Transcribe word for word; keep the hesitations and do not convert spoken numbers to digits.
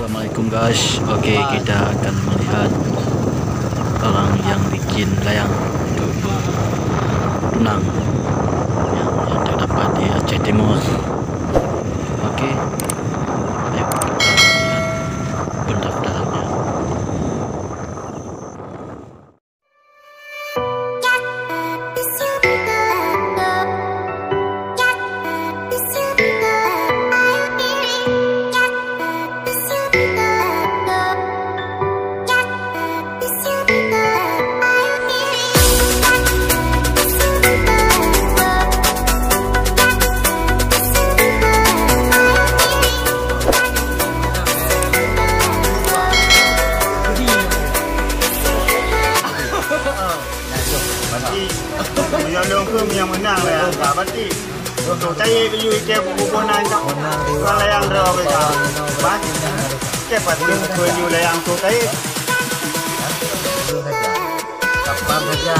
Assalamualaikum guys. Oke, kita akan melihat orang yang bikin layang untuk berenang yang, yang terdapat di Aceh Timur. Oke, ayo kita lihat pendaftarannya. Berarti meunyoe lôn keuh nyang meunang lah nyang ka. Berarti Tok Taib baju ikai buku boh nan ka. Bukan layang droe ka. Bah. Ikai pasti buku nyoe layang Tok Taib. Kapan saja.